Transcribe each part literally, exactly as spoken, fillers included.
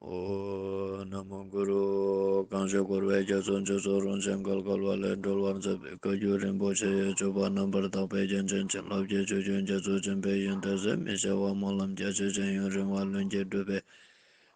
ཨོཾ། ན་མོ་གུ་རུ། གང་ཞིག་འཁོར་བའི་རྒྱ་མཚོ་འཇིགས་སུ་རུང་ཞིང་བརྒལ་དཀའ་བ་ལས་སྒྲོལ་བར་མཛད་པའི་བཀའ་བརྒྱུད་རིན་པོ་ཆེ་ཡི་སྤྱོད་པ་རྣམ་པར་དག་པའི་རྒྱན་ཅན་བྱིན་རླབས་ཀྱི་ཆུ་རྒྱུན་རྒྱ་མཚོ་ཆེན་པོའི་ཡོན་ཏན་ཟད་མི་ཤེས་པ་སྨོན་ལམ་རྒྱ་ཆེ་ཞིང་ཡུན་རིང་བ་ལྷུན་གྱིས་གྲུབ་པའི་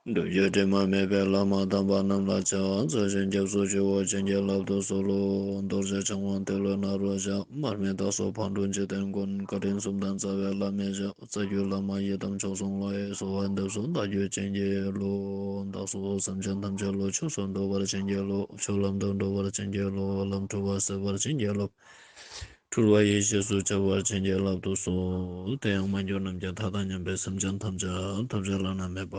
སྒྲུབ་བརྒྱུད་དྲི་མ་མེད་པའི་བླ་མ་དམ་པ་རྣམས་ལ་ཕྱག་འཚལ་ཞིང་སྐྱབས་སུ་མཆིའོ། བྱིན་གྱིས་བརླབ་ཏུ་གསོལ་ལོ། རྡོ་རྗེ་འཆང་དབང་ཏེ་ལོ་ནཱ་རོ་ཞབས། མར་མི་དྭགས་སོགས་ཕག་གྲུ་འཇིག་རྟེན་མགོན། བཀའ་དྲིན་གསུམ་ལྡན་རྩ་བའི་བླ་མའི་ཞབས། རྩ་བརྒྱུད་བླ་མ་ཡི་དམ་མཆོག་གསུམ་ལ། གསོལ་བ་འདེབས་སོ་བདག་རྒྱུད་བྱིན་གྱིས་རློབས། བདག་སོགས་སེམས་ཅན་ཐམས་ཅད་བློ་ཆོས་སུ་འགྲོ་བར་བྱིན་གྱིས་རློབས། ཆོས་ལམ་དུ་འགྲོ་བར་བྱིན་གྱིས་རློབས། ལམ་འཁྲུལ་བ་སེལ་བར་བྱིན་གྱིས་རློབས། འཁྲུལ་བ་ཡེ་ཤེས་སུ་འཆར་བར་བྱིན་གྱིས་བརླབ་ཏུ་གསོལ། དེ་ཡང་མ་གྱུར་ནམ་མཁའི་མཐའ་དང་མཉམ་པའི་སེམས་ཅན་ཐམས་ཅད་ཐམས་ཅད་བླ་ན་མེད་པ་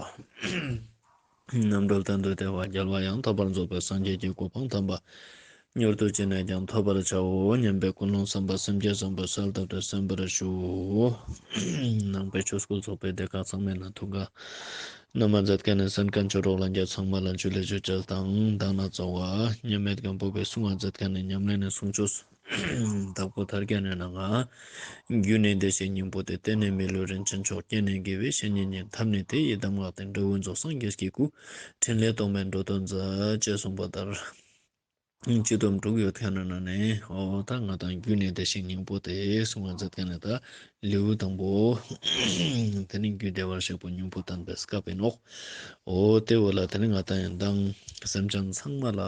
རྣམ་གྲོལ་གཏན་དུ་བདེ་བ་རྒྱལ་བ་ཡང་དག་པར་རྫོགས་པའི་སངས་རྒྱས་ཀྱི་གོ་འཕང་དམ་པ་མྱུར་དུ་ཅི་ནས་ཀྱང་ཐོབ་པར་བྱའོ་སྙམ་པའི་ཀུན་སློང་བསམ་པ་སེམས་བསྐྱེད་བཟང་པོ་གསལ་བཏབ་སྟེ་གསན་པར་ཞུ། ནང་པའི་ཆོས་སྐུལ་ཚོགས་པའི་སྡེ་ཁག་ཚང་མའི་ནང་ཐུགས་ཁ་ནང་མ་མཛད་མཁན་ནི་གསན་མཁན་ཆོས་གྲོགས་ལྷན་རྒྱས་ཚང་མ་ལ་ཇུ་ལེ་ཇུ་ལེ་དང་དག་སྣང་གཙོ་བོ་མཉམ་མེད་སྒམ་པོ་པའི་གསུང་བ་མཛད་མཁན་ནི་ཉམས་ལེན་ནི་གསུང་ཆོས། དྭགས་པོ་ཐར་རྒྱན་ནི་ནང་ང་། རྒྱུ་ནི་བདེ་གཤེགས་སྙིང་པོ་སྟེ། རྟེན་ནི་མི་ལུས་རིན་ཆེན་མཆོག་རྐྱེན་ནི་དགེ་བའི་བཤེས་གཉེན་ཉིད། ཐབས་ནི་དེ་ཡི་གདམས་ངག་སྟེ། འབྲས་བུ་རྫོགས་སངས་རྒྱས་ཀྱི་སྐུ། ཕྲིན་ལས་རྟོག་མེད་འགྲོ་དོན་མཛད། ཅེས་གསུངས་པ་ལྟར། སྤྱི་སྡོམ་དྲུག་ཡོད་མཁན་ནི་ནང་ནས་འོ་ད་ང་དང་རྒྱུ་ནི་བདེ་གཤེགས་སྙིང་པོ་སྟེ་གསུང་བ་མཛད་མཁན་ནི་ད་ལེའུ་དང་པོ། དེ་ནི་རྒྱུ་བདེ་བར་གཤེགས་པའི་སྙིང་པོ་བསྟན་པའི་སྐབས་ཡིན་ནོག་འོ་དེ་བོ་ལ་དེ་ནི་ང་དང་ཡང་དང་སེམས་ཅན་ཚང་མ་ལ་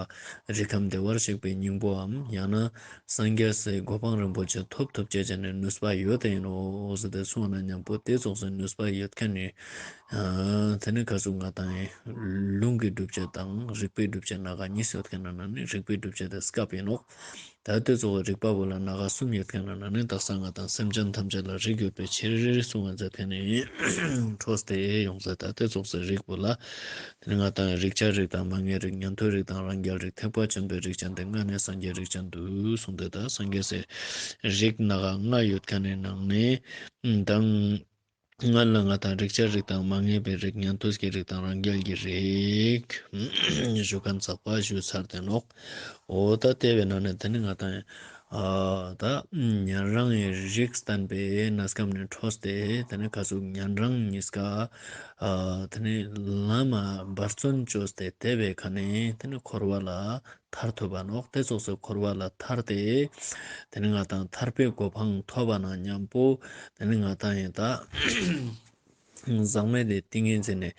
རིགས་ཁམས་བདེ་བར་གཤེགས་པའི་སྙིང་པོའམ་ཡང་ན་སངས་རྒྱས་སི་གོ་འཕང་རིན་པོ་ཆེ་ཐོབ་ཐུབ་ཅེས་ཅན་ནི་ནུས་པ་ཡོད་དེ་ཡིན་ནོག་ཟེར་ཏེ་གསུངས་ན་མཉམ་པོ་དེ་ཙོགས་སི་ནུས་པ་ཡོད་མཁན་ནི། ཨ་དེ་ནི་ག་ཟུག་ང་དང་ཡང་ལུང་གི་སྒྲུབ་བྱེད་དང་རིགས་པའི་སྒྲུབ་བྱེད་ནང་ག་གཉིས་ཡོད་མཁན་ནི་ནང་ནས་རིགས་པའི་སྒྲུབ་བྱེད་དེ་སྐབས་ཡིན་ནོག་ད་དེ་ཙོགས་རིགས་པ་བོ་ལ་ནང་ག་གསུམ་ཡོད་མཁན་ནི་ནང་ནས་དག་ས་ང་དང་སེམས་ཅན་ཐམས་ཅད་ལ་རིགས་ཡོད་པའི་ཕྱིར་གསུང་བ་མཛད་མཁན་ནི་འཕྲོས་ཏེ་ཡོང་ཟེར། ད་དེ་ཙོགས་སི་རིགས་བོ་ལ་དེ་ནི་ང་དང་རིགས་ཆད་རིགས་དང་མ་ངེས་རིགས་ཉན་ཐོས་རིགས་དང་རང་རྒྱལ་རིགས་ཐེག་པ་ཆེན་པོའི་རིགས་ཅན་ཏེ་ལྔ་ནས་སངས་རྒྱས་རིགས་ཅན་དུ་གསུངས་ཏེ་ད་སངས་རྒྱས་སི་རིགས་ནང་ག་ལྔ་ཡོད་མཁན་ནི་ནང་ནས་དང་སྔར་ལ་ང་དང་རིགས་ཆད་རིགས་དང་མ་ངེས་པའི་རིགས་ཉན་ཐོས་ཀྱི་རིགས་དང་རང་རྒྱལ་གྱི་རིགས་ཞུ་མཁན་ཚགས་པ་ཞུས་ཚར་ཏེ་ནོག་འོ་ད་དེ་བས་ན་ནི་དེ་ནི་ང་དང་ཨ་ད་ཉན་རང་ངི་རིགས་བསྟན་པའི་གནས་སྐབས་ནས་འཕྲོས་ཏེ་དེ་ནི་ག་ཟུག་ཉན་རང་གཉིས་ཀ་ཨ་དེ་ནི་ལམ་མ་འབད་བརྩོན་བཅོས་ཏེ་དེ་བས་ཁ་ནས་དེ་ནི་འཁོར་བ་ལ་ཐར་ཐུབ་པ་ནོག་དེ་ཙོགས་སི་འཁོར་བ་ལ་ཐར་ཏེ་དེ་ནི་ང་དང་ཐར་པའི་གོ་འཕང་ཐོབ་པ་ན་མཉམ་པོ་དེ་ནི་ང་དང་ཡིན་ད་ཟག་མེད་དེ་ཏིང་ངེ་འཛིན་ནི་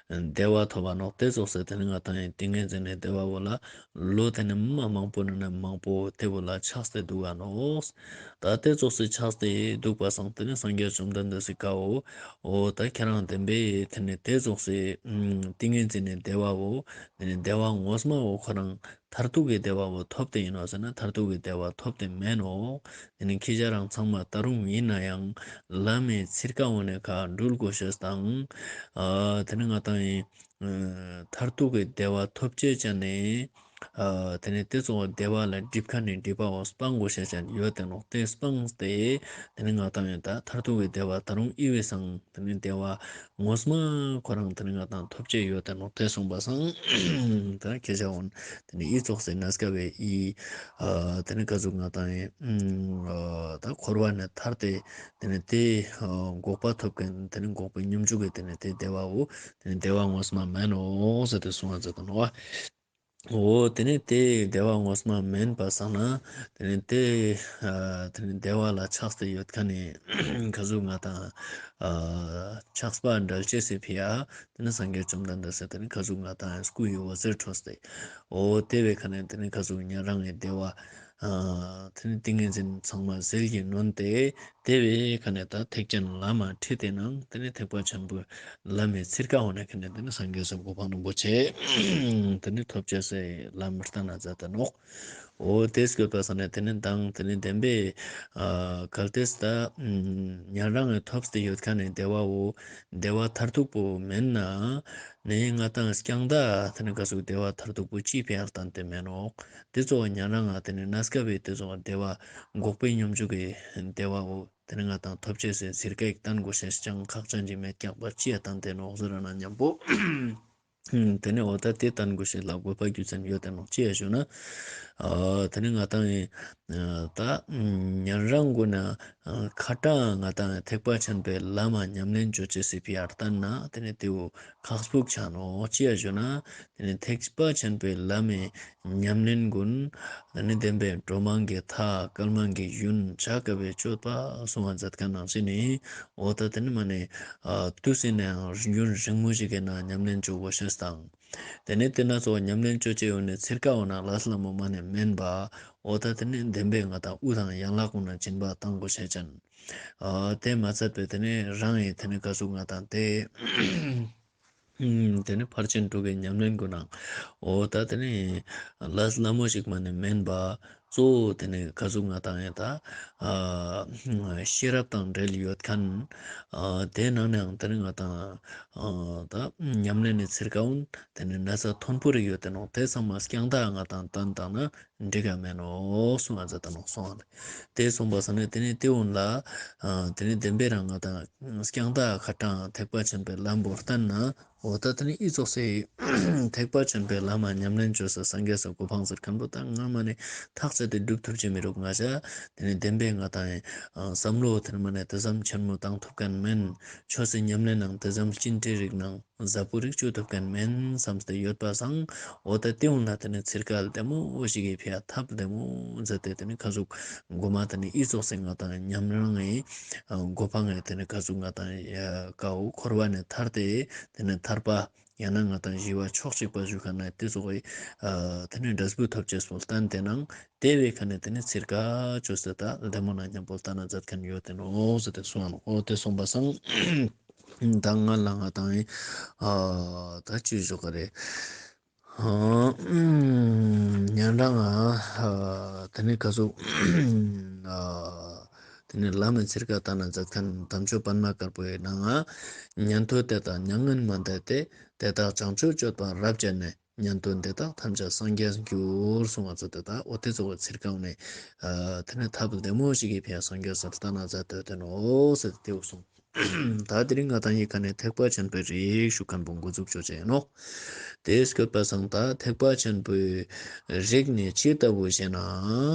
བདེ་བ་ཐོབ་པ་ནོག་དེ་ཙོགས་སི་དེ་ནི་ང་དང་ཡིན་ཏིང་ངེ་འཛིན་ནི་བདེ་བ་བོ་ལ་ལོ་དེ་ནི་མ་མང་པོ་ནི་ནི་མང་པོ་དེ་བོ་ལ་ཆགས་ཏེ་འདུག་ག་ནོག་ད་དེ་ཙོགས་སི་ཆགས་ཏེ་འདུག་པ་སང་དེ་ནི་སངས་རྒྱས་བཅོམ་ལྡན་འདས་སི་བཀའ་བོ་འོ་ད་ཁྱེད་རང་བདེན་པའི་དེ་ནི་དེ་ཙོགས་སི་ཏིང་ངེ་འཛིན་ནི་བདེ་བ་བོ་དེ་ནི་བདེ་བ་ངོ་མ་བོ་ཁོ་རང་མཐར་ཐུག་གི་བདེ་བ་བོ་ཐོབ་སྟེ་ཡིན་ནོག་ཟེར་ན་མཐར་ཐུག་གི་བདེ་བ་ཐོབ་སྟེ་མེན་ནོག་དེ་ནི་ཁྱེད་ཅག་རང་ཚང་མ་ད་རུང་ཡིན་ན་ཡང་ལམ་མི་ཚིར་ཀ་འོ་ནི་ཁ་འགྲུལ་དགོས་ཤེས་དང་ཨ་དེ་ནི་ང་དང་ཡིན་མཐར་ཐུག་གི་བདེ་བ་ཐོབ་ཅེས་ཅན་ནི་ཨ་དེ་ནི་དེ་ཙོགས་བདེ་བ་ལ་སྒྲིབ་མཁན་ནི་སྒྲིབ་པ་བོ་སྤང་དགོས་ཤེས་ཅན་ཡོད་དེ་ནོག་དེ་སྤངས་ཏེ་དེ་ནི་ང་དང་ཡིན་ད་མཐར་ཐུག་གི་བདེ་བ་ད་རུང་ཨི་བས་སང་དེ་ནི་བདེ་བ་ངོ་མ་ཁོ་རང་དེ་ནི་ང་དང་ཐོབ་ཅེས་ཡོད་དེ་ནོག་དེ་གསུངས་པ་སང་ད་ཁྱེད་ཅག་འོན་དེ་ནི་ཨི་ཙོགས་སི་གནས་སྐབས་བའི་ཨི་ཨ་དེ་ནི་ག་ཟུག་ང་དང་ཡིན་ཨ་ད་འཁོར་བ་ནས་ཐར་ཏེ་དེ་ནི་དེ་ཨ་འགོག་པ་ཐོབ་མཁན་དེ་ནི་འགོག་པའི་སྙོམས་འཇུག་གི་དེ་ནི་དེ་བདེ་བ་བོ་དེ་ནི་བདེ་བ་ངོ་མ་མེན་ནོག་ཟེར་ཏེ་གསུང་བ་མཛད་དེ་ནོག་འོ་དེ་ནི་དེ་བདེ་བ་ངོ་མ་མེན་པ་སང་ན་དེ་ནི་དེ་ཨ་དེ་ནི་བདེ་བ་ལ་ཆགས་ཏེ་ཡོད་མཁན་ནི་ག་ཟུག་ང་དང་ཨ་ཆགས་པ་འགྲལ་ཅེས་སི་ཕི་ཡ་དེ་ནི་སངས་རྒྱས་བཅོམ་ལྡན་འདས་སི་དེ་ནི་ག་ཟུག་ང་དང་སྐུ་ཡི་འོད་ཟེར་འཕྲོས་ཏེ་འོ་དེ་བས་ཁ་ནས་དེ་ནི་ག་ཟུག་ཉན་རང་ངི་བདེ་བ་ཨ་དེ་ནི་ཏིང་ངེ་འཛིན་ཚང་མ་ཟིལ་གྱིས་གནོན་ཏེ་དེ་བས་ཁ་ནས་ད་ཐེག་ཆེན་ལམ་མ་ཁྲིད་དེ་ནང་དེ་ནི་ཐེག་པ་ཆེན་པོའི་ལམ་མི་ཚིར་ཀ་འོ་ནི་ཁ་ནས་དེ་ནི་སངས་རྒྱས་སི་གོ་འཕང་རིན་པོ་ཆེ་དེ་ནི་ཐོབ་ཅེས་སི་ལམ་མི་ལྟ་ན་མཛད་དེ་ནོག་འོ་དེ་སྐྱོད་པ་སང་ན་དེ་ནི་མདང་དེ་ནི་བདེན་པའི་ཨ་གལ་ཏེ་ད་ཉན་རང་ངི་ཐོབ་སྟེ་ཡོད་མཁན་ནི་བདེ་བ་བོ་བདེ་བ་མཐར་ཐུག་པོ་མེན་ན་ནི་ང་དང་རྐྱང་ད་དེ་ནི་ག་ཟུག་བདེ་བ་མཐར་ཐུག་པོ་ཅི་ཕི་ཡ་བསྟན་ཏེ་མེན་ནོག་དེ་ཙོགས་ཉན་རང་ང་དེ་ནི་གནས་སྐབས་བའི་དེ་ཙོགས་བདེ་བ་འགོག་པའི་སྙོམས་འཇུག་གི་བདེ་བ་བོ་དེ་ནི་ང་དང་ཐོབ་ཅེས་སི་ཚིར་ཀ་ཡིག་བསྟན་དགོས་ཤེས་ཅང་ཁག་ཅན་ཅིག་མེད་ཀྱག་པ་ཅི་ཡ་བསྟན་ཏེ་ནོག་ཟེར་ན་མཉམ་པོ། ཨུམ། དེ་ནས་འོ་ད་དེ་བསྟན་དགོས་ཤེས་ལ་དགོས་པ་རྒྱུ་མཚན་ཡོད་དེ་ནོག་ཅི་ཡ་ཞུ་ན། ཨ་དེ་ནས་ང་དང་ ད་ཉན་རང་གུན་ན་ཁ་ཏང་ང་ཏང་ཐེག་པ་ཆེན་པོའི་ལམ་ཉམས་ལེན་ཅོ་ཅེས་སི་ཕི་ཡ་ལྟན་ན་ཏེ་ནེ་ཏེ་བོ་ཁག་སྤུག་ཆ་ནོག་ཅི་ཡ་ཞུ་ན། ཏེ་ནེ་ཐེག་པ་ཆེན་པོའི་ལམ་མི་ཉམས་ལེན་གུན་ཏེ་ནེ་བདེན་པའི་གྲོ་མང་གི་མཐའ་སྐལ་མང་གི་ཡུན་ཆ་ཀ་བའི་སྤྱོད་པ་གསུང་བ་མཛད་ཁན་ནང་བཞིན་ནི་འོ་ད་ཏེ་ནེ་མ་ནེ་ཨ་དུས་སི་ནང་ཡུན་རིང་མོ་ཞིག་གི་ནང་ཉམས་ལེན་ཅོ་གོ་ཤེས་དང་། ཏེ་ནེ་ཏེ་ན་ཚོ་ཉམས་ལེན་ཅོ་ཅེས་ཡོད་ནི་ཚིར་ཀ་འོ་ན་ལས་སླ་མོ་མ་ནེ་མེན་པ། འོ་ད་ཏེ་ནེ་བདེན་པའི་ང་ཏང་དབུ་དང་ཡན་ལག་གུན་ན་སྦྱིན་པ་བཏང་གོ་ཤེས་ཅན། ཨ་ཏེ་མ་ཚད་པའི་ཏེ་ནེ་རང་ངི་ཏེ་ནེ་ག་ཟུག་ང་ཏང་ཏེ་ཨུམ། ཏེ་ནེ་ཕར་ཕྱིན་དྲུག་གི་ཉམས་ལེན་གུན་ནང་འོ་ད་ཏེ་ནེ་ལས་སླ་མོ་ཞིག་མ་ནེ་མེན་པ། གཙོ་བོ་ཏེ་ནེ་ག་ཟུག་ང་ཏང་ཡང་ད་ཨ་ཤེས་རབ་དང་འབྲེལ་ཡོད་ཁན་ཨ་ཏེ་ནང་ནའང་ཏེ་ནེ་ང་ཏང་ཨ་ད་ཉམས་ལེན་ནི་ཚིར་ཀ་འོ་ན་ཏེ་ནེ་ན་ཚ་མཐོན་པོ་རིག་ཡོད་ཏེ་ནོག། ཏེ་ཚང་མ་རྐྱང་ད་ང་ཏང་ཏན་ཏན་ན་འགྲིག་ག་མེན་ནོག་གསུང་བ་མཛད་ད་ནོག་སོང་བ་ལེ། ཏེ་གསུངས་པ་སང་ནེ་ཏེ་ནེ་ཏེ་འོ་ན་ལ་ཨ་ཏེ་ནེ་བདེན་པའི་རང་ང་ཏང་རྐྱང་ད་ཁ་ཏང་ཐེག་པ་ཆེན་པོའི་ལམ་བོ་ལྟན་ན་འོ་ད་ཏེ་ནེ་ཨི་ཙོགས་སི་ཐེག་པ་ཆེན་པོའི་ལམ་ཉམས་ལེན་ཅོ་ས་སངས་རྒྱས་སི་གོ་འཕང་ཟེར་ཁན་བོ་ད་ང་མ་ནེ་ཐག་ཆད་དེ་སྒྲུབ་ཐུབ་ཅེས་མི་རུག་ང་ཞ། ཏེ་ནེ་བདེན་པའི་ང་ཏང་ཨ་བསམ་བློ་ཏེ་ནེ་མ་ནེ་ཏེ་ཙམ་ཆེན་མོ་བཏང་ཐུབ་ཁན་མེན། ཆོས་སི་ཉམས་ལེན་ནང་ཏེ་ཙམ་ཅིན་ཏེ་རིག་ནང་ཟབ་པོ་རིག་ཅོ་ཐུབ་ཁན་མེན་བསམ་སྟེ་ཡོད་པ་སང་འོ་ད་ཏེ་འོ་ན་ཏེ་ནེ་ཚིར་ཀ་ལྡེ་མོ་ཞིག་གི་ཕི་ཡ་ཐབས་ལྡེ་མོ་མཛད་དེ་ཏེ་ནེ་ག་ཟུག་གོ་མ་ཏེ་ནེ་ཨི་ཙོགས་སི་ང་ཏང་ཉམས་རང་ངི་གོ་འཕང་ངི་ཏེ་ནེ་ག་ཟུག་ང་ཏང་ཡ་ཀ་བོ་འཁོར་བ་ནེ་ཐར་ཏེ་ཏེ་ནེ་ཐར་པ་ཡང་ན་ང་ཏང་ཞི་བ་ཕྱོགས་གཅིག་པ་ཞུ་ཁན་ནི་ཏེ་ཙོགས་སི་ཨ་ཏེ་ནེ་འབྲས་བུ་ཐོབ་ཅེས་པོ་ལྟན་ཏེ་ནང་ཏེ་བའི་ཁ་ནེ་ཏེ་ནེ་ཚིར་ཀ་ཅོས་ཏེ་ད་ལྡེ་མོ་ནང་མཉམ་པོ་ལྟན་ན་མཛད་ཁན་ཡོད་ཏེ་ནོག་ཟེར་ཏེ་གསུངས་ནོག། འོ་ཏེ་གསུངས་པ་སང་ད་ང་ལ་ང་ཏང་ཨ་ད་ཅི་ཞུ་ག་རེ། ཨ་ཉན་རང་ཨ་ཏེ་ནེ་ག་ཟུག་ཨ་ཏེ་ནེ་ལམ་མི་ཚིར་ཀ་ལྟན་ན་མཛད་ཁན་དམ་ཆོས་པདྨ་དཀར་པོའི་ནང་ང་ཉན་ཐོས་དེ་དག་མྱ་ངན་མ་འདས་ཏེ། དེ་དག་བྱང་ཆུབ་སྤྱོད་པ་རབ་སྤྱད་ནས། ཉན་ཐོས་འདི་དག་ཐམས་ཅད་སངས་རྒྱས་འགྱུར། གསུངས་པ་ཙོགས་ཏེ་ད་འོ་ཏེ་ཙོགས་སི་ཚིར་ཀ་འོ་ན་ཨ་ཏེ་ནེ་ཐབས་ལྡེ་མོ་ཞིག་གི་ཕི་ཡ་སངས་རྒྱས་སི་ལྟན་ན་མཛད་དེ་ཡོད་ཏེ་ནོག་ཟེར་ཏེ་ཏེ་བོ་གསུངས། ད་དེ་རིང་ང་ཏང་ངི་ཁ་ནེ་ཐེག་པ་ཆེན་པོའི་རིགས་ཞུ་ཁན་བོ་འགོ་འཛུགས་ཅོ་ཅེས་ཨིན་ནོག། ཏེ་སྐྱོད་པ་སང་ད་ཐེག་པ་ཆེན་པོའི་རིགས་ནི་ཇི་ལྟ་བུ་ཞེ་ན།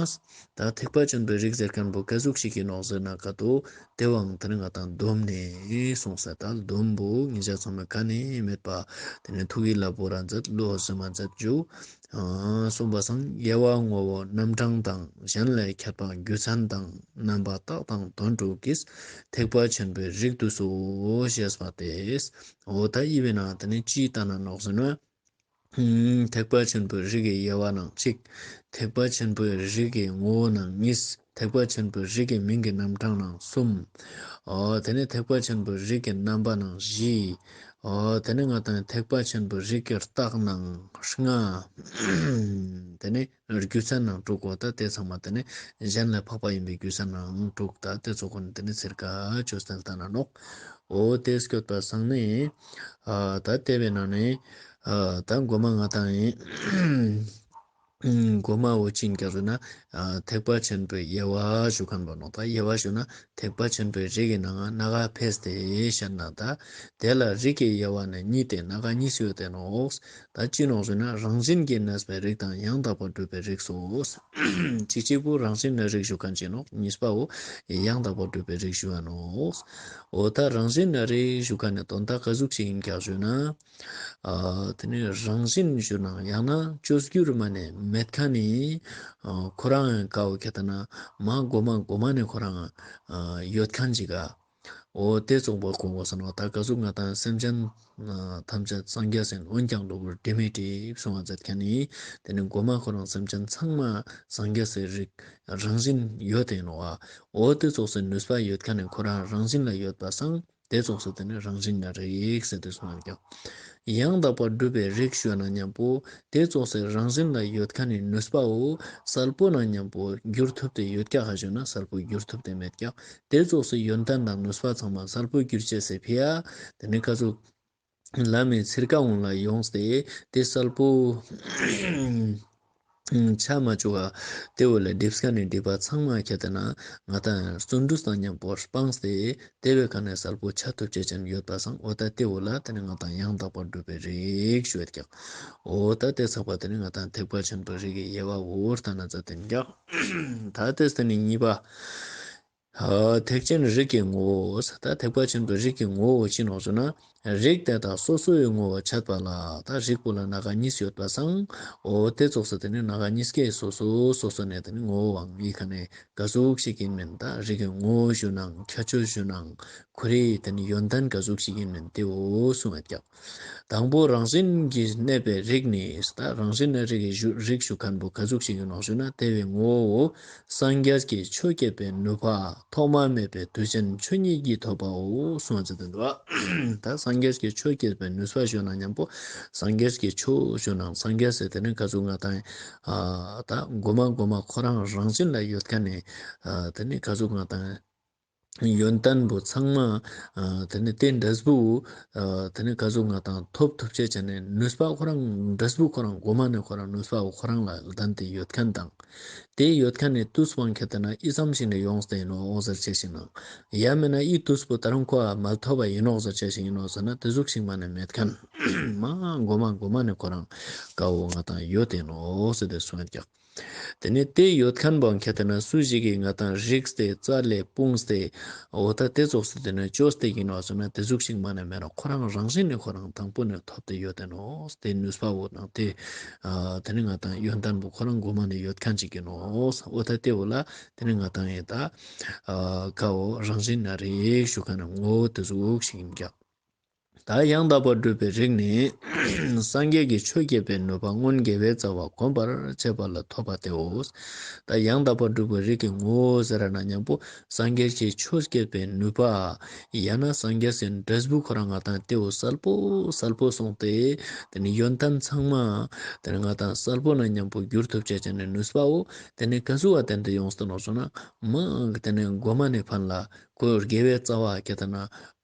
ད་ཐེག་པ་ཆེན་པོའི་རིགས་ཟེར་ཁན་བོ་ག་ཟུག་ཞིག་ཨིན་ནོག་ཟེར་ན་ཀ་ཏོ། ཏེ་བོའང་ཏེ་ནེ་ང་ཏང་སྡོམ་ནེ་གསུངས་ས་ད་སྡོམ་བོ་ཉེ་ཞ་ཚང་མའི་ཀ་ནེ་མེད་པ། ཏེ་ནེ་ཐུགས་ཀྱི་བླ་པོ་ར་མཛད་བློ་གཟིམ་མ་མཛད་རྒྱུ། ཨ་གསུངས་པ་སང་དབྱེ་བ་ངོ་བོ་རྣམ་གྲངས་དང་གཞན་ལས་ཁྱད་པར་རྒྱུ་མཚན་དང་རྣམ་པ་རྟགས་དང་དོན་དྲུག་གིས་ཐེག་པ་ཆེན་པོའི་རིགས་དུ་གསུངས་ཞེས་པ་སྟེ། འོ་ད་ཨི་བོའི་ནང་ཏེ་ནེ་ཅི་ལྟ་ན་ནོག་ཟེར་ན། ཐེག་པ་ཆེན་པོའི་རིགས་ཀྱི་དབྱེ་བ་ནང་གཅིག། ཐེག་པ་ཆེན་པོའི་རིགས་ཀྱི་ངོ་བོ་ནང་གཉིས། ཐེག་པ་ཆེན་པོའི་རིགས་ཀྱི་མིང་གི་རྣམ་གྲངས་ནང་གསུམ། འོ་ཏེ་ནེ་ཐེག་པ་ཆེན་པོའི་རིགས་ཀྱི་རྣམ་པ་ནང་བཞི། འོ་ཏེ་ནེ་ང་ཏང་ཐེག་པ་ཆེན་པོའི་རིགས་ཀྱི་རྟགས་ནང་ལྔ། ཏེ་ནེ་རྒྱུ་མཚན་ནང་དྲུག་གོ་ད་ཏེ་ཚང་མ་ཏེ་ནེ་གཞན་ལས་འཕགས་པ་ཨིན་པའི་རྒྱུ་མཚན་ནང་དྲུག་ད་ཏེ་ཙོགས་གུན་ཏེ་ནེ་ཚིར་ཀ་ཅོས་ཏེ་ལྟ་ན་ནོག། འོ་ཏེ་སྐྱོད་པ་སང་ནེ་ཨ་ད་ཏེ་བོའི་ནང་ནེ་ཨ་ད་གོ་མ་ང་ཏང་ཨིན། གོ་མ་འོ་ཅི་ཨིན་ཀྱག་ཟེར་ན་ཨ་ཐེག་པ་ཆེན་པོའི་དབྱེ་བ་ཞུ་ཁན་བོ་ནོག། ད་དབྱེ་བ་ཞུ་ན་ཐེག་པ་ཆེན་པོའི་རིགས་ཀྱི་ནང་ང་ནང་ང་ཕེས་ཏེ་ཤད་ན་ད་དེ་ལ་རིགས་ཀྱི་དབྱེ་བ་ནི་གཉིས་ཏེ་ནང་ང་གཉིས་ཡོད་ཏེ་ནོག། ད་ཅི་ནོག་ཟེར་ན་རང་བཞིན་གྱིས་གནས་པའི་རིགས་དང་ཡང་དག་པར་སྒྲུབ་པའི་རིགས་སོ། གཅིག་གཅིག་པོ་རང་བཞིན་གནས་རིགས་ཞུ་ཁན་ཅིག་ནོག། གཉིས་པ་བོ་ཡང་དག་པར་སྒྲུབ་པའི་རིགས་ཞུ་བ་ནོག། འོ་ད་རང་བཞིན་གནས་རིགས་ཞུ་ཁན་ནི་དོན་དག་ག་ཟུག་ཅིག་ཨིན་ཀྱག་ཞུ་ན། ཨ་ཏེ་ནེ་རང་བཞིན་ཞུ་ན་ཡང་ན་བཅོས་བསྒྱུར་མ་ནེ་མེད་ཁན་ནི་ཨ་ཁོ་རང་ཀ་བོ་ཁྱད་ད་ན་མ་གོ་མ་གོ་མ་ནེ་ཁོ་རང་ཨ་ཡོད་ཁན་ཅིག་ག། འོ་ཏེ་ཙོགས་པོ་གོ་དགོས་ས་ནོག། ད་ག་ཟུག་ང་ཏང་སེམས་ཅན་ཐམས་ཅད་སངས་རྒྱས་ཡིན་འོན་ཀྱང་གློ་བུར་དྲི་མས་སྒྲིབ་གསུང་བ་མཛད་ཁན་ནི། ཏེ་ནེ་གོ་མ་ཁོ་རང་སེམས་ཅན་ཚང་མ་སངས་རྒྱས་སི་རིགས་རང་བཞིན་ཡོད་དེ་ནོག་པ། འོ་ཏེ་ཙོགས་སི་ནུས་པ་ཡོད་ཁན་ནི་ཁོ་རང་རང་བཞིན་ལ་ཡོད་པ་སང་ཏེ་ཙོགས་སི་ཏེ་ནེ་རང་བཞིན་གནས་རིགས་ཟེར་ཏེ་གསུངས་ཀྱག། ཡང་དག་པར་སྒྲུབ་པའི་རིགས་ཞུ་ན་མཉམ་པོ་ཏེ་ཙོགས་སི་རང་བཞིན་ལ་ཡོད་ཁན་ནི་ནུས་པ་བོ་གསལ་པོ་ན་མཉམ་པོ་འགྱུར་ཐུབ་སྟེ་ཡོད་ཀྱག་ཧ་ཞུ་ན་གསལ་པོ་འགྱུར་ཐུབ་སྟེ་མེད་ཀྱག། ཏེ་ཙོགས་སི་ཡོན་ཏན་དང་ནུས་པ་ཚང་མ་གསལ་པོ་འགྱུར་ཅེས་སི་ཕི་ཡ་ཏེ་ནེ་ག་ཟུག་ལམ་མི་ཚིར་ཀ་འོང་ལ་ཡོངས་ཏེ་ཏེ་གསལ་པོ་ ཆ་མ་བཅུག་ག་ཏེ་བོ་ལ་སྒྲིབ་ཁན་ནི་སྒྲིབ་པ་ཚང་མ་ཁྱེར་ཏེ་ན་ང་དང་བརྩོན་འགྲུས་དང་ཉམ་པོ་སྤངས་ཏེ་ཏེ་བོའི་ཀ་ནེ་སལ་པོ་ཆ་ཐུབ་ཅེས་ཅན་ཡོད་པ་སང་འོ་ད་ཏེ་བོ་ལ་ཏེ་ནེ་ང་དང་ཡང་དག་པར་སྒྲུབ་པའི་རིགས་ཞུ་ཡོད་ཀྱག་འོ་ད་ཏེ་ཚག་པ་ཏེ་ནེ་ང་དང་ཐེག་པ་ཆེན་པོའི་རིགས་ཀྱི་དབྱེ་བ་བོ་ལྟ་ན་ཙ་ཏེ་ནེ་ཀྱག་ད་ཏེ་ནེ་གཉིས་པ། ཨ་ཐེག་ཆེན་རིགས་ཀྱི་ངོ་བོ། ད་ཐེག་པ་ཆེན་པོའི་རིགས་ཀྱི་ངོ་བོ་ཅི་ནོག་ཟེར་ན། རིགས་དེ་དག་སོ་སོའི་ངོ་བོ་འཆད་པ་ལ། ད་རིགས་པོ་ལ་སྣ་ཁ་གཉིས་ཡོད་པ་སང་། འོ་ཏེ་ཙོགས་སེ་ཏེ་ནེ་སྣ་ཁ་གཉིས་ཀའི་སོ་སོ་སོ་སོ་ནེ་ཏེ་ནེ་ངོ་བོའང་ཡི་ཁ་ནེ་ག་ཟུག་ཞིག་ཨིན་མེན་ད་རིགས་ཀྱི་ངོ་བོ་ཞུ་ནའང་ཁྱད་ཆོས་ཞུ་ནའང་ཁོ་རེ་ཏེ་ནེ་ཡོན་ཏན་ག་ཟུག་ཞིག་ཨིན་མེན་ཏེ་བོ་གསུངས་ཡོད་ཀྱག་དང་པོ་རང་བཞིན་གྱིས་གནས་པའི་རིགས་ནི། ད་རང་བཞིན་ནི་རིགས་ཀྱི་ཞུ་རིགས་ཞུ་ཁན་བོ་ག་ཟུག་ཞིག་ཨིན་ནོག་ཞུ་ན་ཏེ་བོའི་ངོ་བོ་སངས་རྒྱས་ཀྱི་ཆོས་བསྐྱེད་པའི་ནུས་པ་ཐོག་མ་མེད་པའི་དུས་ཅན་ཆོས་ཉིད་ཀྱིས་ཐོབ་པའོ་གསུངས་ཏེ་འདུག་ད་སངས་རྒྱས་ཀྱི་ཆོས་བསྐྱེད་པའི་ནུས་པ་ཞུ་ན་ཉམ་པོ་སངས་རྒྱས་ཀྱི་ཆོས་ཞུ་ན་སངས་རྒྱས་སི་ཏེ་ནེ་ག་ཟུག་ང་དང་ཨ་ད་གོ་མ་གོ་མ་ཁོ་རང་རང་བཞིན་ལ་ཡོད་ཁན་ནི་ཨ་ཏེ་ནེ་ག་ཟུག་ང་དང་ཡོན་ཏན་བོ་ཚང་མ་ཨ་ཏེ་ནེ་ཏེ་འབྲས་བུ་ཨ་ཏེ་ནེ་ག་ཟུག་ང་དང་ཐོབ་ཐུབ་ཅེས་ཅན་ནི་ནུས་པ་ཁོ་རང་འབྲས་བུ་ཁོ་རང་གོ་མ་ནེ་ཁོ་རང་ནུས་པ་བོ་ཁོ་རང་ལ་ལྡན་ཏེ་ཡོད་ཁན་དང་ཏེ་ཡོད་ཁན་ནི་ཏུས་པོའང་ཁྱེར་ཏེ་ན་འི་ཙམ་ཞིག་ནེ་ཡོངས་ཏེ་ཨིན་ནོག་ཟེར་ཅེས་ཤིག་ནང་ཡང་མེན་ན་འི་ཏུས་པོ་ད་རུང་ཁོ་མ་ཐོབ་པ་ཨིན་ནོག་ཟེར་ཅེས་ཤིག་ཨིན་ནོག་ཟེར་ན་ཏེ་ཟུག་ཞིག་མ་ནེ་མེད་ཁན་མ་གོ་མ་གོ་མ་ནེ་ཁོ་རང་ཀ་བོ་ང་དང་ཡོད་ཏེ་ཨིན་ནོག་ཟེར་ཏེ་གསུངས་ཡོད་ཀྱག་ཏེ་ནེ་ཏེ་ཡོད་ཁན་བོའང་ཁྱེར་ཏེ་ན་སུ་ཞིག་གི་ང་དང་རིགས་ཏེ་རྩ་ལས་སྤུངས་ཏེ་འོ་ད་ཏེ་ཙོགས་སེ་ཏེ་ནེ་བཅོས་ཏེ་ཨིན་ནོག་ཟེར་ན་ཏེ་ཟུག་ཞིག་མ་ནེ་མེད་ནོག་ཁོ་རང་རང་བཞིན་ནེ་ཁོ་རང་དང་པོ་ནེ་ཐོབ་སྟེ་ཡོད་ཏེ་ཨིན་ནོག་ཏེ་ནུས་པ་བོ་དང་ཏེ་ཨ་ཏེ་ནེ་ང་དང་ཡོན་ཏན་བོ་ཁོ་རང་གོ་མ་ནེ་ཡོད་ཁན་ཅིག་ཨིན་ནོག་འོ་ད་ཏེ་བོ་ལ་ཏེ་ནེ་ང་དང་ཡེ་ད་ཨ་ཀ་བོ་རང་བཞིན་ན་རིགས་ཞུ་ཁན་ངོ་བོ་ཏེ་ཟུག་ཞིག་ཨིན་ཀྱག་ད་ཡང་དག་པར་སྒྲུབ་པའི་རིགས་ནི། སངས་རྒྱས་ཀྱི་ཆོས་བསྐྱེད་པའི་ནུས་པ་སྔོན་དགེ་བའི་རྩ་བ་གོམས་པར་བྱས་པ་ལ་ཐོབ་པ་སྟེའོ། ད་ཡང་དག་པར་སྒྲུབ་པའི་རིགས་ཀྱི་ངོ་བོ་ཟེར་ན་ཉམ་པོ་སངས་རྒྱས་ཀྱི་ཆོས་བསྐྱེད་པའི་ནུས་པ། ཡང་ན་སངས་རྒྱས་སི་འབྲས་བུ་ཁོ་རང་ང་དང་སྟེའོ་སལ་པོ་སལ་པོ་སོང་སྟེ། ཏེ་ནེ་ཡོན་ཏན་ཚང་མ་ཏེ་ནེ་ང་དང་སལ་པོ་ནེ་ཉམ་པོ་གྱུར་ཐུབ་ཅེས་ཅན་ནི་ནུས་པའོ། ཏེ་ནེ་ག་ཟུག་བ་ཏན་ཏེ་ཡོངས་ཏེ་ཨིན་ནོག་ཟེར་ན་མ་ཏེ་ནེ་གོ་མ་ནེ་ཕན་ལ། ཁོ་དགེ་བའི་རྩ་བ་ཁྱེར་ཏེ་ན་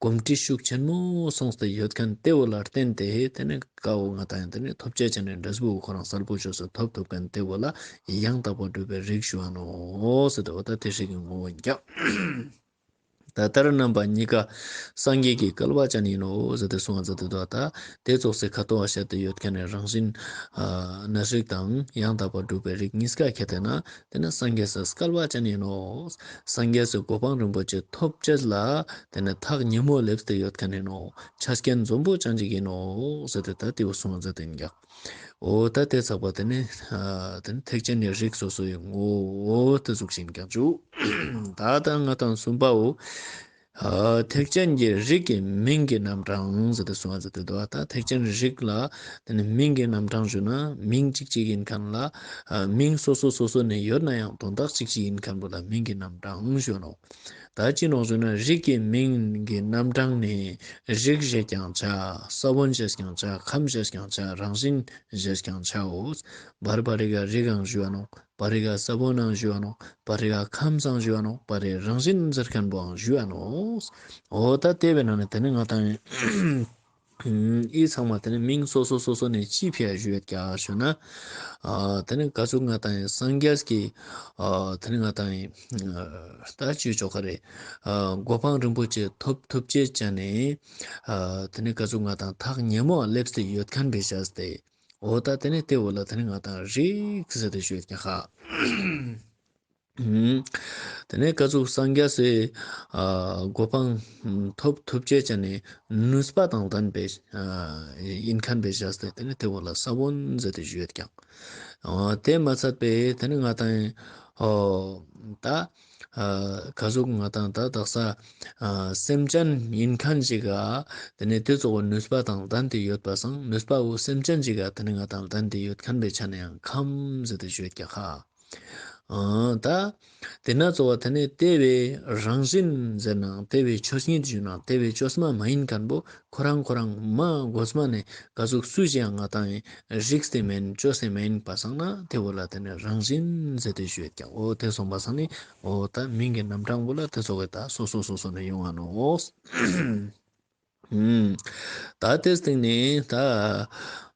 གོམས་འདྲིས་ཤུགས་ཆེན་མོ་སོང་སྟེ་ཡོད་ཁན་ཏེ་བོ་ལ་བརྟེན་ཏེ་ཏེ་ནེ་ཀ་བོ་ང་དང་ཡང་ཏེ་ནེ་ཐོབ་ཅེས་ཅན་ནི་འབྲས་བུ་ཁོ་རང་སལ་པོ་ཅོས་སེ་ཐོབ་ཐུབ་ཁན་ཏེ་བོ་ལ་ཡང་དག་པར་སྒྲུབ་པའི་རིགས་ཞུ་བ་ནོག་ཟེར་ཏེ་འོ་ད་ཏེ་རིགས་ཀྱི་ངོ་བོ་ཨིན་ཀྱག་ད་ལྟར་རྣམ་པ་གཉིས་ཀ་སངས་རྒྱས་ཀྱི་སྐལ་བ་ཅན་ཡིན་ནོ་ཟེར་ཏེ་གསུངས་ཟེར་ཏེ་འདུག་ད་ཏེ་ཙོགས་སེ་ཁ་ཏོ་བ་བཤད་དེ་ཡོད་ཁན་ནི་རང་བཞིན་ཨ་གནས་རིགས་དང་ཡང་དག་པར་སྒྲུབ་པའི་རིགས་གཉིས་ཀ་ཁྱེར་ཏེ་ན། ཏེ་ནེ་སངས་རྒྱས་སི་སྐལ་བ་ཅན་ཡིན་ནོ། སངས་རྒྱས་སི་གོ་འཕང་རིན་པོ་ཆེ་ཐོབ་ཅེས་ལ་ཏེ་ནེ་ཐག་ཉེ་མོ་ལེབས་ཏེ་ཡོད་ཁན་ཡིན་ནོ། ཆ་རྐྱེན་འཛོམས་པོ་ཅན་ཅིག་ཡིན་ནོ་ཟེར་ཏེ་ད་ཏེ་བོ་གསུངས་ཟེར་ཏེ་ཨིན་ཀྱག་འོ་ད་ཏེ་ཚག་པ་ཏེ་ནེ་ཨ་ཏེ་ནེ་ཐེག་ཆེན་ནི་རིགས་སོ་སོའི་ངོ་བོ་ཏེ་ཟུག་ཤིག་ཨིན་ཀྱག་ཅུ། ད་ད་ང་དང་གསུམ་པའོ། ཨ་ཐེག་ཆེན་གྱི་རིགས་ཀྱི་མིང་གི་རྣམ་གྲངས་ཟེར་ཏེ་གསུངས་ཟེར་ཏེ་འདུག་ད་ཐེག་ཆེན་རིགས་ལ་ཏེ་ནེ་མིང་གི་རྣམ་གྲངས་ཞུ་ན་མིང་གཅིག་གཅིག་ཨིན་ཁན་ལ་ཨ་མིང་སོ་སོ་སོ་སོ་ནེ་ཡོད་ན་ཡང་དོན་དག་གཅིག་གཅིག་ཨིན་ཁན་བོ་ལ་མིང་གི་རྣམ་གྲངས་ཞུ་ནོག་ད་ཅི་ནོག་ཞུ་ན་རིགས་ཀྱི་མིང་གི་རྣམ་གྲངས་ནི་རིགས་ཞེས་ཀྱང་བྱ། ས་བོན་ཞེས་ཀྱང་བྱ། ཁམས་ཞེས་ཀྱང་བྱ། རང་བཞིན་ཞེས་ཀྱང་བྱའོ། བར་བར་རི་ག་རིགས་ཨང་ཞུ་བ་ནོག་བར་རི་ག་ས་བོན་ཨང་ཞུ་བ་ནོག་བར་རི་ག་ཁམས་ཨང་ཞུ་བ་ནོག་བར་རི་རང་བཞིན་ཟེར་ཁན་བོའང་ཞུ་བ་ནོག་འོ་ད་ཏེ་བོའི་ནང་ནེ་ཏེ་ནེ་ང་དང་འི་ཚང་མ་ཏེ་ནེ་མིང་སོ་སོ་སོ་སོ་ནེ་ཅི་ཕི་ཡ་ཞུ་ཡོད་ཀྱག་ཞུ་ན། ཨ་ཏེ་ནེ་ག་ཟུག་ང་དང་སངས་རྒྱས་ཀྱི་ཨ་ཏེ་ནེ་ང་དང་ཨ་ད་ཅི་ཅོ་ག་རེ་ཨ་གོ་འཕང་རིན་པོ་ཆེ་ཐོབ་ཐུབ་ཅེས་ཅན་ནི་ཨ་ཏེ་ནེ་ག་ཟུག་ང་དང་ཐག་ཉེ་མོ་ལེབས་ཏེ་ཡོད་ཁན་བེ་བྱས་ཏེ། འོ་ད་ཏེ་ནེ་ཏེ་བོ་ལ་ཏེ་ནེ་ང་དང་རིགས་ཟེར་ཏེ་ཞུ་ཡོད་ཀྱག་ཧ། ཏེ་ནེ་ག་ཟུག་སངས་རྒྱས་སི་ཨ་གོ་འཕང་ཐོབ་ཐུབ་ཅེས་ཅན་ནི་ནུས་པ་དང་ལྡན་པའི་ཨ་ཨིན་ཁན་བེ་བྱས་ཏེ་ཏེ་ནེ་ཏེ་བོ་ལ་ས་བོན་ཟེར་ཏེ་ཞུ་ཡོད་ཀྱག་འོ་ཏེ་མ་ཚད་པའི་ཏེ་ནེ་ང་དང་འོ་ད་ཨ་ག་ཟུག་ང་དང་ད་དག་ས་ཨ་སེམས་ཅན་ཨིན་ཁན་ཞིག་ག་ཏེ་ནེ་ཏེ་ཙོགས་ནུས་པ་དང་ལྡན་ཏེ་ཡོད་པ་སང་ནུས་པ་བོ་སེམས་ཅན་ཞིག་ག་ཏེ་ནེ་ང་དང་ལྡན་ཏེ་ཡོད་ཁན་བེ་ཆ་ནེ་ཡང་ཁམས་ཟེར་ཏེ་ཞུ་ཡོད་ཀྱག་ཧ། ཨ་ད་ཏེ་ན་གཙོ་བོ་ཏེ་ནེ་ཏེ་བོའི་རང་བཞིན་ཟེར་ན་ཏེ་བོའི་ཆོས་ཉིད་ཞུ་ན་ཏེ་བོའི་བཅོས་མ་མ་ཡིན་ཁན་བོ་ཁོ་རང་ཁོ་རང་མ་གོ་མ་ནེ་ག་ཟུག་སུ་ཞིག་ཡང་ང་དང་རིགས་ཏེ་མེན་བཅོས་ཏེ་མེན་པ་སང་ན་ཏེ་བོ་ལ་ཏེ་ནེ་རང་བཞིན་ཟེར་ཏེ་ཞུ་ཡོད་ཀྱག་འོ་ཏེ་སོང་པ་སང་ནི་འོ་ད་མིང་གི་རྣམ་གྲངས་བོ་ལ་ཏེ་ཙོགས་སི་ད་སོ་སོ་སོ་སོ་ནེ་ཡོང་ང་ནོག་ད་ཏེ་སྟིང་ནེ་ད་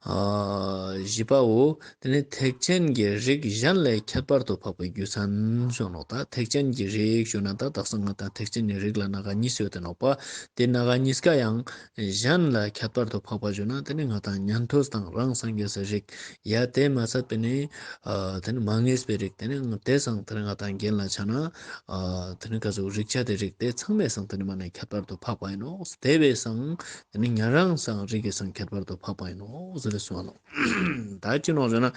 ཨ་ བཞི་པའོ། དེ་ནི་ཐེག་ཆེན་གྱི་རིགས་གཞན་ལས་ཁྱད་པར་དུ་འཕགས་པའི་རྒྱུ་མཚན་ཞུ་ནོག་ད་ཐེག་ཆེན་གྱི་རིགས་ཞུ་ན་ད་དག་ས་ང་ཏང་ཐེག་ཆེན་གྱི་རིགས་ལ་སྣ་ཁ་གཉིས་ཡོད་དེ་ནོག་པ། དེ་སྣ་ཁ་གཉིས་ཀ་ཡང་གཞན་ལ་ཁྱད་པར་དུ་འཕགས་པ་ཞུ་ན་དེ་ནི་ང་ཏང་ཉན་ཐོས་དང་རང་སངས་རྒྱས་སི་རིགས། ཡ་དེ་མ་ཚད་པ་ནི་ཨ་དེ་ནི་མ་ངེས་པའི་རིགས། དེ་ནི་དེ་སང་དེ་ནི་ང་ཏང་རྒྱན་ལ་ཆ་ན་ཨ་དེ་ནི་ག་ཟུག་རིགས་ཆ་དེ་རིགས་དེ་ཚང་མའི་སང་དེ་ནི་མ་ནི་ཁྱད་པར་དུ་འཕགས་པ་ཡིན་ནོག་དེ་བས་སང་དེ་ནི་ཉན་རང་སང་རིགས་ཀྱི་སང་ཁྱད་པར་དུ་འཕགས་པ་ཡིན་ནོག་ཟེར་གསུངས་ནོག་ད་ཅི་ནོག་ཞུ་ན།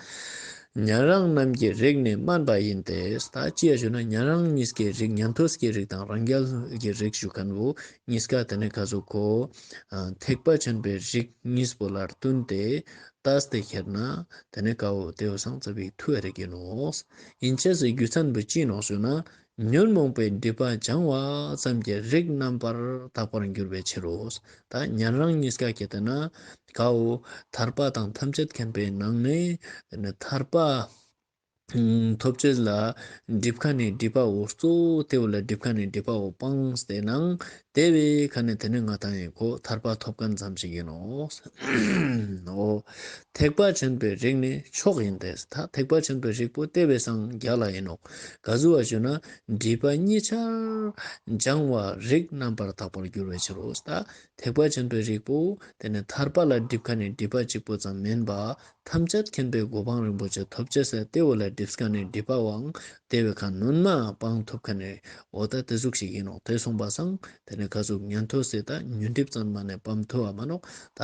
ཉན་རང་རྣམས་ཀྱི་རིགས་ནི་དམན་པ་ཡིན་ཏེ། ད་ཅི་ཡ་ཞུ་ན་ཉན་རང་གཉིས་ཀའི་རིགས་ཉན་ཐོས་ཀྱི་རིགས་དང་རང་རྒྱལ་གྱི་རིགས་ཞུ་མཁན་བོ་གཉིས་ཀ་དེ་ནི་ག་ཟུག་གོ་ཨ་ཐེག་པ་ཆེན་པོའི་རིགས་གཉིས་པོ་ལ་བསྟུན་ཏེ་ལྟས་ཏེ་ཁྱེར་ན་དེ་ནི་ཀ་བོ་དེ་བོ་སང་ཙ་པིག་ཐུ་བ་རིགས་ཡིན་ནོག་ཡིན་ཅེས་སི་རྒྱུ་མཚན་བོ་ཅི་ནོག་ཞུ་ན། ཉོན་མོངས་པའི་སྒྲིབ་པ་སྦྱང་བ་ཙམ་གྱིས་རིགས་རྣམ་པར་དག་པར་འགྱུར་བའི་ཕྱིར་རོ། ད་ཉན་རང་གཉིས་ཀ་ཁྱེར་ཏེ་ན་ཀ་བོ་ཐར་པ་དང་ཐམས་ཅད་མཁྱེན་པའི་ནང་ནས་དེ་ནི་ཐར་པ་ཐོབ་ཅེས་ལ་སྒྲིབ་མཁན་ནི་སྒྲིབ་པ་བོ་གཙོ་བོ་དེ་བོ་ལ་སྒྲིབ་མཁན་ནི་སྒྲིབ་པ་བོ་སྤངས་ཏེ་ནང་དེ་བས་ཁ་ནས་དེ་ནི་ང་ཏང་ཡིན་གོ་ཐར་པ་ཐོབ་མཁན་ཙམ་ཞིག་ཡིན་ནོག་འོ། ཐེག་པ་ཆེན་པོའི་རིགས་ནི་མཆོག་ཡིན་ཏེ། ད་ཐེག་པ་ཆེན་པོའི་རིགས་པོ་དེ་བས་སང་རྒྱལ་ལ་ཡིན་ནོག་ག་ཟུག་བ་ཞུ་ན་སྒྲིབ་པ་གཉིས་ཆར་སྦྱང་བ་རིགས་རྣམ་པར་དག་པར་འགྱུར་བའི་ཕྱིར་རོ། ད་ཐེག་པ་ཆེན་པོའི་རིགས་པོ་དེ་ནི་ཐར་པ་ལ་སྒྲིབ་མཁན་ནི་སྒྲིབ་པ་གཅིག་པོ་ཙམ་མིན་པ་ཐམས་ཅད་མཁྱེན་པའི་གོ་འཕང་རིན་པོ་ཆེ་ཐོབ་ཅེས་སི་དེ་བོ་ལ་སྒྲིབ་མཁན་ནི་སྒྲིབ་པ་བོའང་དེ་བས་ཁ་ནུན་མ་སྤང་ཐུབ་མཁན་ནི་འོ་ད་དེ་ཟུག་ཞིག་ཡིན་ནོག་དེ་སོང་པ་སང་དེ་ནི་ག་ཟུག་ཉན་ཐོས་སི་ད་ཉོན་སྒྲིབ་ཙམ་མ་ནས་སྤང་ཐུབ་བ་མ་ནོག་ད་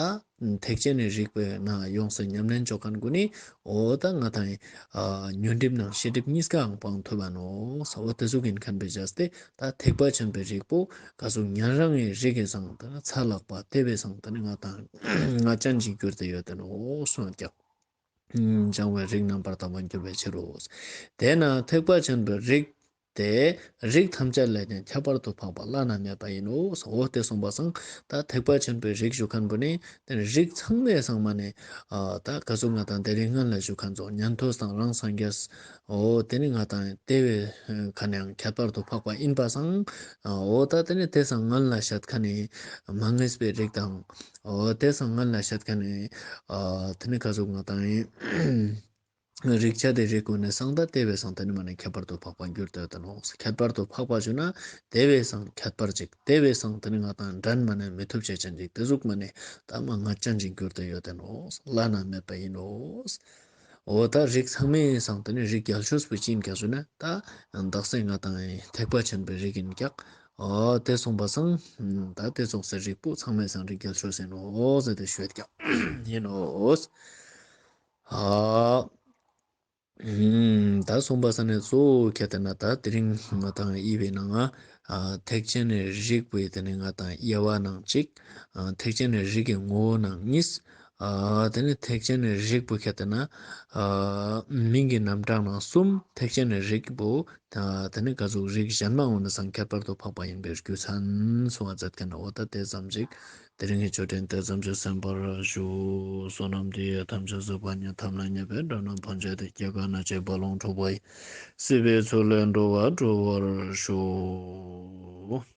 ཐེག་ཆེན་ནི་རིགས་པའི་ནང་ཡོངས་སུ་ཉམས་ལེན་ཅོ་མཁན་གུན་ནི་འོ་ད་ང་ཏང་ཨ་ཉོན་སྒྲིབ་ནང་ཤེས་སྒྲིབ་གཉིས་ཀའང་སྤང་ཐུབ་བ་ནོག་འོ་དེ་ཟུག་ཡིན་མཁན་བོའི་བྱས་ཏེ་ད་ཐེག་པ་ཆེན་པོའི་རིགས་པོ་ག་ཟུག་ཉན་རང་ངི་རིགས་ཀྱི་སང་ད་ཚ་ལག་པ་དེ་བས་སང་ད་ནི་ང་ཏང་ང་ཅན་ཞིག་གྱུར་ཏེ་ཡོད་དེ་ནོག་གསུངས་ཀྱག་སྦྱང་བའི་རིགས་རྣམ་པར་དག་པར་འགྱུར་བའི་ཕྱིར་རོ། དེས་ན་ཐེག་པ་ཆེན་པོའི་རིགས་དེ་རིགས་ཐམས་ཅད་ལས་ཀྱང་ཁྱད་པར་དུ་འཕགས་པ་བླ་ན་མེད་པ་ཡིན་ནོ། འོ་དེ་གསུངས་པ་སང་ད་ཐེག་པ་ཆེན་པོའི་རིགས་ཞུ་མཁན་བོ་ནི་དེ་ནི་རིགས་ཚང་མའི་སང་མ་ནས་ཨ་ད་ག་ཟུག་ང་ཏང་དེ་རིང་སྔན་ལ་ཞུ་མཁན་ཚོ་ཉན་ཐོས་དང་རང་སངས་རྒྱས་འོ་དེ་ནི་ང་ཏང་དེ་བས་ཁ་ནས་ཡང་ཁྱད་པར་དུ་འཕགས་པ་ཡིན་པ་སང་འོ་ད་དེ་ནི་དེ་སང་སྔན་ལ་བཤད་མཁན་ནི་མ་ངེས་པའི་རིགས་དང་འོ་དེ་སང་སྔན་ལ་བཤད་མཁན་ནི་ཨ་དེ་ནི་ག་ཟུག་ང་ཏང་ཡིན། རིགས་ཆ་དེ་རིགས་གུན་ནི་སང་ད་དེ་བས་སང་དེ་ནི་མ་ནས་ཁྱད་པར་དུ་འཕགས་པ་འགྱུར་ཏེ་ཡོད་དེ་ནོག་ཁྱད་པར་དུ་འཕགས་པ་ཞུ་ན་དེ་བས་སང་ཁྱད་པར་ཅིག་དེ་བས་སང་དེ་ནི་ང་ཏང་འགྲན་མ་ནས་མི་ཐུབ་ཅེས་ཅན་ཅིག་དེ་ཟུག་མ་ནས་ད་མ་ང་ཅན་ཅིག་འགྱུར་ཏེ་ཡོད་དེ་ནོག་བླ་ན་མེད་པ་ཡིན་ནོག་འོ་ད་རིགས་ཚང་མའི་སང་དེ་ནི་རིགས་རྒྱལ་ཤོས་པོ་ཅི་ཡིན་ཀྱག་ཞུ་ན་ད་དག་ས་ང་ཏང་ཐེག་པ་ཆེན་པོའི་རིགས་ཡིན་ཀྱག་འོ་དེ་གསུངས་པ་སང་ད་དེ་ཙོགས་སི་རིགས་པོ་ཚང་མའི་སང་རིགས་རྒྱལ་ཤོས་ཡིན་ནོག་ཟེར་ཏེ་ཞུ་ཡོད་ཀྱག་ཡིན་ནོག་ཨ། ཨུམ། ད་གསུངས་པ་སང་ནི་གཙོ་བོ་ཁྱེར་ཏེ་ན་ད་དེ་རིང་ང་ཏང་དབྱེ་བའི་ནང་ང་ཨ་ཐེག་ཆེན་ནི་རིགས་པོའི་དེ་ནི་ང་ཏང་དབྱེ་བ་ནང་གཅིག་ཨ་ཐེག་ཆེན་ནི་རིགས་ཀྱི་ངོ་བོ་ནང་གཉིས། ཨ་དེ་ནི་ཐེག་ཆེན་ནི་རིགས་པོ་ཁྱེར་ཏེ་ན་ཨ་མིང་གི་རྣམ་གྲངས་ནང་གསུམ། ཐེག་ཆེན་ནི་རིགས་པོ་ད་དེ་ནི་ག་ཟུག་རིགས་གཞན་མ་འོ་ནི་སང་ཁྱད་པར་དུ་འཕགས་པ་ཡིན་པའི་རྒྱུ་མཚན་གསུང་བ་མཛད་མཁན་འོ་ད་དེ་ཙམ་ཞིག་དེ་རིང་གི་ཆོས་འབྲེལ་དེ་ཙམ་ཞིག་གསན་པར་ཞུ། བསོད་ནམས་འདི་ཡིས་ཐམས་ཅད་གཟིགས་པ་ཉིད། ཐོབ་ནས་ཉེས་པའི་དགྲ་རྣམས་ཕམ་བྱས་ཏེ། སྐྱེ་རྒ་ན་འཆིའི་རྦ་ཀློང་འཁྲུགས་པ་ཡི། སྲིད་པའི་མཚོ་ལས་འགྲོ་བ་སྒྲོལ་བར་ཤོག།